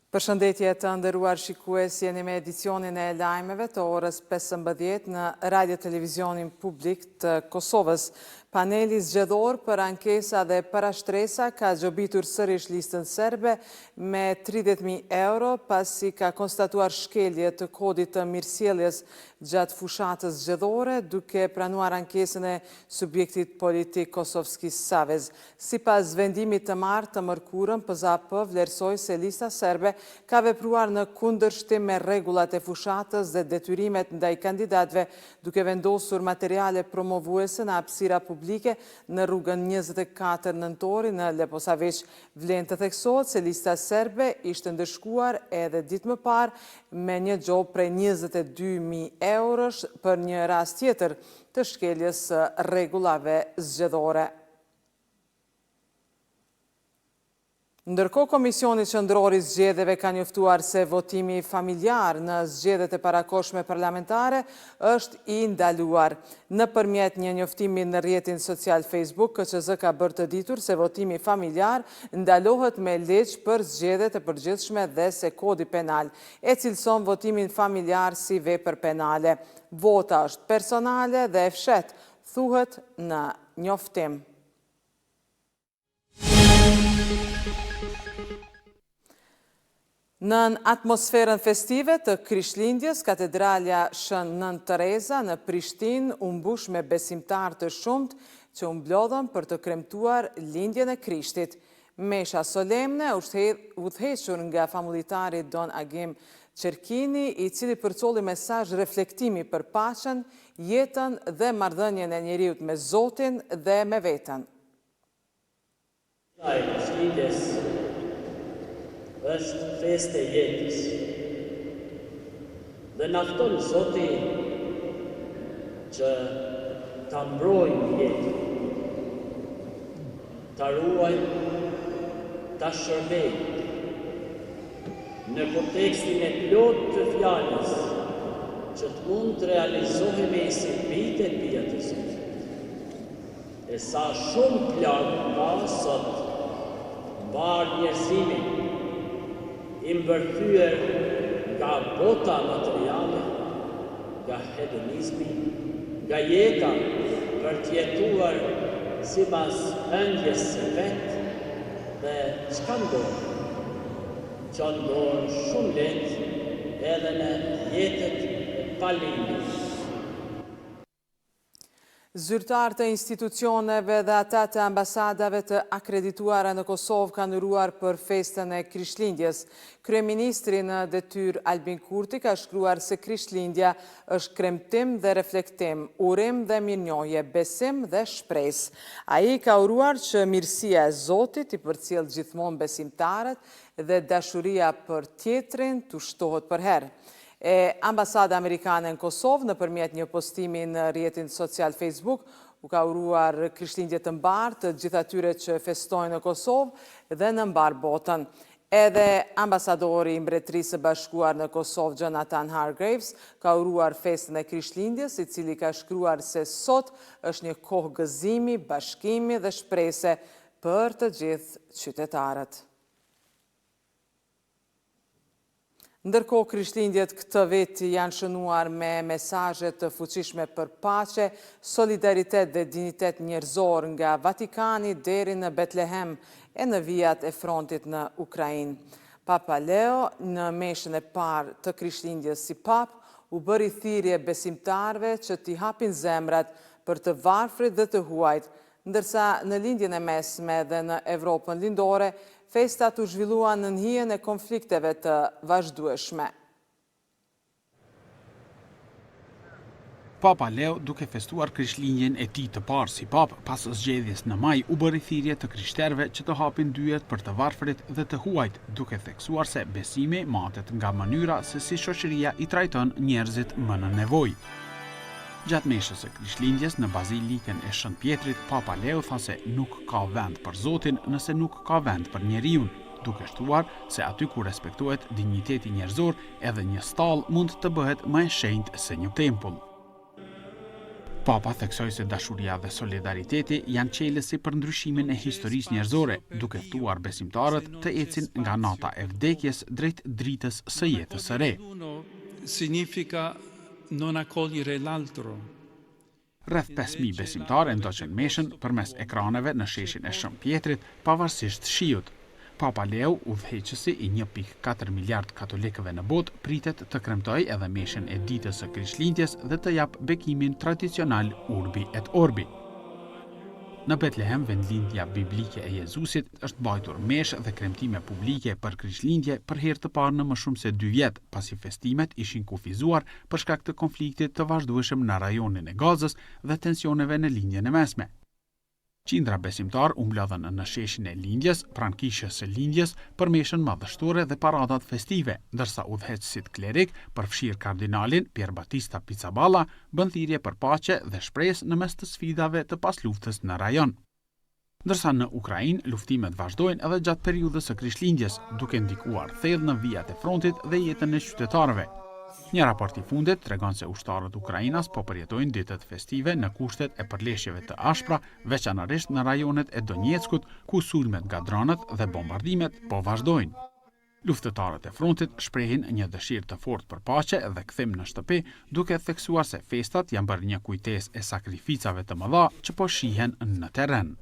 Përshëndetje të nderuar shikues, jeni me edicionin e lajmeve të orës 15 në Radio Televizionin Publik të Kosovës. Paneli zgjedhor për ankesa dhe parashtresa ka gjobitur sërish listën serbe me 30.000 euro pasi ka konstatuar shkelje të kodit të mirësjelljes gjatë fushatës zgjedhore duke pranuar ankesën e subjektit politik Kosovski Savez. Sipas vendimit të marrë të mërkurën, PZAP vlerësoi se Lista Serbe ka vepruar në kundërshtim me rregullat e fushatës dhe detyrimet ndaj kandidatëve duke vendosur materiale promovuese në hapësira publike në rrugën 24 Nëntori në Leposaviq. Vlen të theksohet se Lista Serbe ishte ndëshkuar edhe ditë më parë me një gjobë prej 22.000 eurosh për një rast tjetër të shkeljes së rregullave zgjedhore. Ndërkohë Komisioni Qendror i Zgjedhjeve ka njoftuar se votimi familjar në zgjedhjet e parakohshme parlamentare është i ndaluar. Nëpërmjet një njoftimi në rrjetin social Facebook, KQZ ka bërë të ditur se votimi familjar ndalohet me ligj për zgjedhjet e përgjithshme dhe se Kodi Penal e cilëson votimin familjar si vepër penale. Vota është personale dhe e fshehtë, thuhet në njoftim. Nën atmosferën festive të Krishtlindjes, Katedralja Shën Nënë Tereza në Prishtinë u mbush me besimtarë të shumtë që u mblodhën për të kremtuar lindjen e Krishtit. Mesha solemne është udhëhequr nga famullitari Don Agim Çerkini, i cili përcolli mesazh reflektimi për paqen, jetën dhe marrëdhënien e njeriut me Zotin dhe me veten. Festa e Krishtlindjes është festë e jetës dhe na fton Zoti që ta mbrojmë jetën, ta ruajmë, ta shërbejmë. Në kontekstin e plotë të fjalës, që të mund të realizohemi si bijtë e bijat e Zotit. E sa shumë plagë ka sot mbarë njerëzimi, i mbërthyer nga bota materiale, nga hedonizmi, nga jeta për të jetuar sipas ëndjes së vet dhe çka ndodh? Kjo ndodh shumë lehtë edhe në jetët e palindur. Zyrtarë të institucioneve dhe ata të ambasadave të akredituara në Kosovë kanë uruar për festën e Krishtlindjes. Kryeministri në detyrë Albin Kurti ka shkruar se Krishtlindja është kremtim dhe reflektim, urim dhe mirënjohje, besim dhe shpresë. Ai ka uruar që mirësia e Zotit t'i përcjellë gjithmonë besimtarët dhe dashuria për tjetrin t'u shtohet përherë. E Ambasada Amerikane në Kosovë, nëpërmjet një postimi në rrjetin social Facebook, u ka uruar Krishtlindje të mbarë të gjithë atyre që festojnë në Kosovë dhe në mbarë botën. Edhe ambasadori i Mbretërisë së Bashkuar në Kosovë, Jonathan Hargreaves, ka uruar festën e Krishtlindjes, i cili ka shkruar se sot është një kohë gëzimi, bashkimi dhe shprese për të gjithë qytetarët. Ndërkohë, Krishtlindjet këtë vit janë shënuar me mesazhe të fuqishme për paqe, solidaritet dhe dinjitet njerëzor nga Vatikani deri në Betlehem e në vijat e frontit në Ukrainë. Papa Leo, në meshën e parë të Krishtlindjes si Papë, u bëri thirrje besimtarëve që t'i hapin zemrat për të varfrit dhe të huajt, Ndërsa në Lindjen e Mesme dhe në Evropën Lindore, festat u zhvilluan nën hijen e konflikteve të vazhdueshme. Papa Leo, duke festuar Krishtlindjen e tij të parë si Papë pas zgjedhjes në maj, u bëri thirrje të krishterëve që të hapin dyert për të varfrit dhe të huajt, duke theksuar se besimi matet nga mënyra se si shoqëria i trajton njerëzit më në nevojë. Gjatë meshës së Krishtlindjes në Bazilikën e Shën Pjetrit, Papa Leo tha se nuk ka vend për Zotin nëse nuk ka vend për njeriun, duke shtuar se aty ku respektohet dinjiteti njerëzor, edhe një stallë mund të bëhet më e shenjtë se një tempull. Papa theksoi se dashuria dhe solidariteti janë çelësi për ndryshimin e historisë njerëzore, duke ftuar besimtarët të ecin nga nata e vdekjes drejt dritës së jetës së re. Significa non accogliere l'altro. Rreth 5000 besimtarë e ndoqën meshën përmes ekraneve në sheshin e Shën Pjetrit, pavarësisht shiut. Papa Leo, udhëheqësi i 1.4 miliard katolikëve në botë, pritet të kremtojë edhe meshën e ditës së Krishtlindjes dhe të japë bekimin tradicional Urbi et Orbi. Në Betlehem, vendlindja biblike e Jezusit, është mbajtur meshë dhe kremtime publike për Krishtlindje për herë të parë në më shumë se dy vjet, pasi festimet ishin kufizuar për shkak të konfliktit të vazhdueshëm në rajonin e Gazës dhe tensioneve në Lindjen e Mesme. Qindra besimtarë u mblodhën në sheshin e Lindjes, pranë Kishës së Lindjes, për meshën madhështore dhe paradat festive, ndërsa udhëheqësit klerikë, përfshirë kardinalin Pierbattista Pizzaballa, bënë thirrje për paqe dhe shpresë në mes të sfidave të pasluftës në rajon. Ndërsa në Ukrainë, luftimet vazhdojnë edhe gjatë periudhës së Krishtlindjes, duke ndikuar thellë në vijat e frontit dhe jetën e qytetarëve. Një raport i fundit tregon se ushtarët ukrainas po përjetojnë ditët festive në kushtet e përleshjeve të ashpra, veçanërisht në rajonet e Donjeckut, ku sulmet nga dronët dhe bombardimet po vazhdojnë. Luftëtarët e frontit shprehin një dëshirë të fortë për paqe dhe kthim në shtëpi, duke theksuar se festat janë bërë një kujtesë e sakrificave të mëdha që po shihen në terren.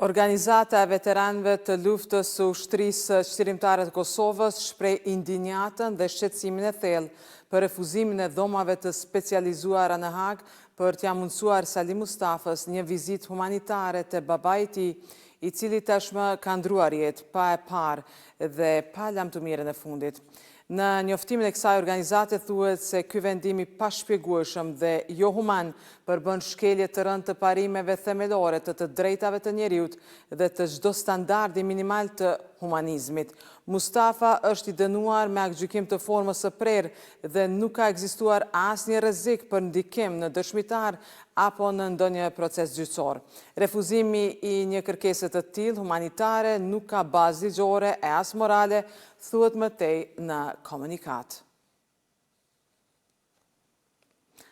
Organizata e Veteranëve të Luftës së Ushtrisë Çlirimtare të Kosovës shpreh indinjatën dhe shqetësimin e thellë për refuzimin e Dhomave të Specializuara në Hagë për t'ia mundësuar Salih Mustafës një vizitë humanitare te babai i tij, i cili tashmë ka ndërruar jetë pa e parë dhe pa lamtumirën e fundit. Në njoftimin e kësaj organizate thuhet se ky vendim i pashpjegueshëm dhe johuman përbën shkelje të rëndë të parimeve themelore të të drejtave të njeriut dhe të çdo standardi minimal të humanizmit. Mustafa është i dënuar me aktgjykim të formës së prerë dhe nuk ka ekzistuar asnjë rrezik për ndikim në dëshmitarë apo në ndonjë proces gjyqësor. Refuzimi i një kërkese të tillë humanitare nuk ka bazë ligjore e as morale, thuhet më tej në komunikatë.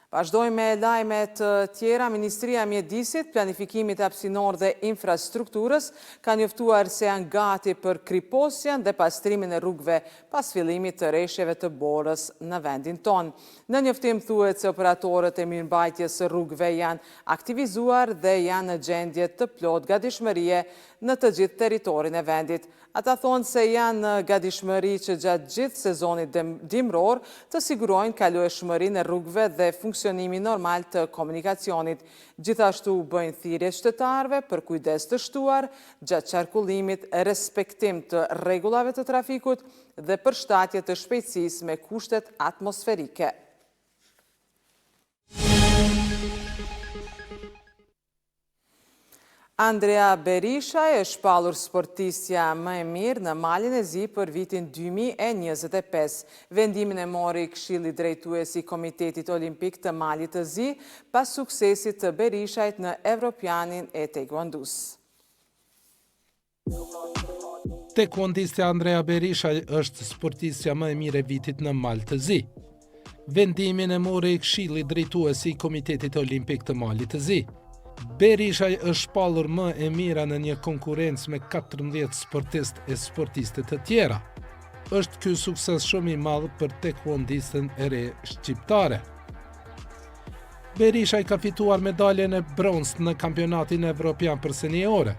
Vazhdojmë me lajme të tjera. Ministria e Mjedisit, Planifikimit Hapësinor dhe Infrastrukturës ka njoftuar se janë gati për kriposjen dhe pastrimin e rrugëve pas fillimit të reshjeve të borës në vendin tonë. Në njoftim thuhet se operatorët e mirëmbajtjes së rrugëve janë aktivizuar dhe janë në gjendje të plotë gatishmërie në të gjithë territorin e vendit. Ata thonë se janë në gatishmëri që gjatë gjithë sezonit dimëror të sigurojnë kalueshmërinë e rrugëve dhe funksionimin normal të komunikacionit. Gjithashtu u bëjnë thirrje qytetarëve për kujdes të shtuar gjatë qarkullimit, respektim të rregullave të trafikut dhe përshtatje të shpejtësisë me kushtet atmosferike. Andrea Berishaj është shpallur sportistja më e mirë në Malin e Zi për vitin 2025. Vendimin e mori Këshilli Drejtues i Komitetit Olimpik të Malit të Zi pas suksesit të Berishajt në Evropianin e Taekwondosë. Taekwondistja Andrea Berishaj është sportistja më e mirë e vitit në Mal të Zi. Vendimin e mori Këshilli Drejtues i Komitetit Olimpik të Malit të Zi. Berishaj është shpallur më e mira në një konkurrencë me 14 sportistë e sportiste të tjera. Është ky sukses shumë i madh për taekwondisten e re shqiptare. Berishaj ka fituar medaljen e bronztë në kampionatin evropian për seniore.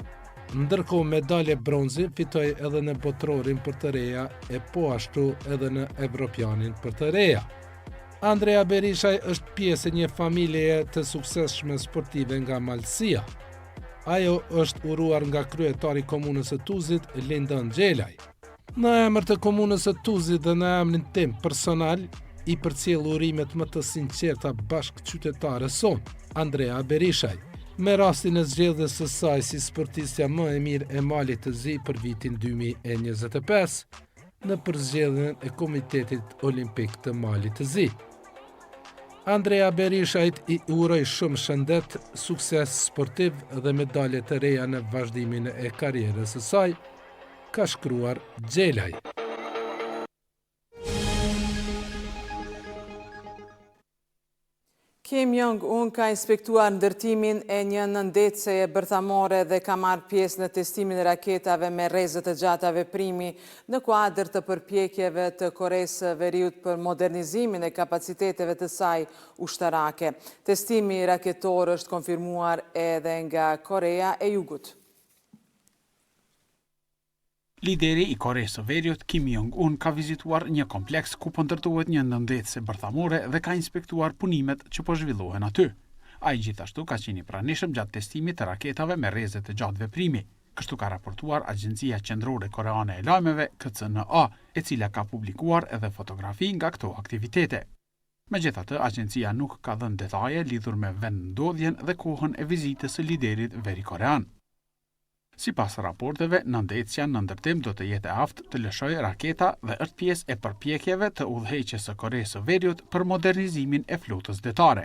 Ndërkohë medalje bronzi fitoi edhe në botërorin për të reja e po ashtu edhe në evropianin për të reja. Andrea Berishaj është pjesë e një familjeje të suksesshme sportive nga Malësia. Ajo është uruar nga kryetari i komunës së Tuzit, Lindon Gjelaj. Në emër të Komunës së Tuzit dhe në emrin tim personal, i përcjell urimet më të sinqerta bashkëqytetares sonë, Andrea Berishaj, me rastin e zgjedhjes së saj si sportistja më e mirë e Malit të Zi për vitin 2025, në përzgjedhjen e Komitetit Olimpik të Malit të Zi. Andrea Berishajt i uroj shumë shëndet, sukses sportiv dhe medalje të reja në vazhdimin e karrierës së saj, ka shkruar Gjelaj. Kim Jong-un ka inspektuar ndërtimin e një nëndetëseje bërthamore dhe ka marrë pjesë në testimin e raketave me rreze të gjata veprimi në kuadër të përpjekjeve të Koresë së Veriut për modernizimin e kapaciteteve të saj ushtarake. Testimi raketor është konfirmuar edhe nga Koreja e Jugut. Lideri i Koresë së Veriut, Kim Jong-un ka vizituar një kompleks ku po ndërtohet një nëndetëse bërthamore dhe ka inspektuar punimet që po zhvillohen aty. Ai gjithashtu ka qenë i pranishëm gjatë testimit të raketave me rreze të gjatë veprimi, kështu ka raportuar Agjencia Qendrore Koreane e Lajmeve, KCNA, e cila ka publikuar edhe fotografi nga këto aktivitete. Megjithatë, agjencia nuk ka dhënë detaje lidhur me vendndodhjen dhe kohën e vizitës së liderit verikorean. Sipas raporteve, nëndetësja në ndërtim do të jetë e aftë të lëshojë raketa dhe është pjesë e përpjekjeve të udhëheqjes së Koresë së Veriut për modernizimin e flotës detare.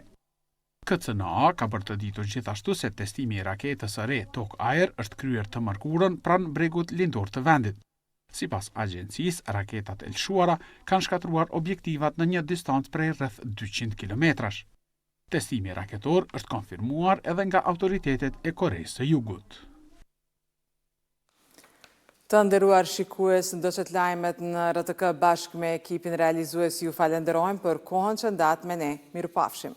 KCNA ka bërë të ditur gjithashtu se testimi i raketës së re tokë-ajër është kryer të mërkurën pranë bregut lindor të vendit. Sipas agjencisë, raketat e lëshuara kanë shkatërruar objektivat në një distancë prej rreth 200 kilometrash. Testimi raketor është konfirmuar edhe nga autoritetet e Koresë së Jugut. Të nderuar shikues, ndoqët lajmet në RTK bashkë me ekipin realizues ju falenderojmë për kohën që ndatë me ne. Mirupafshim!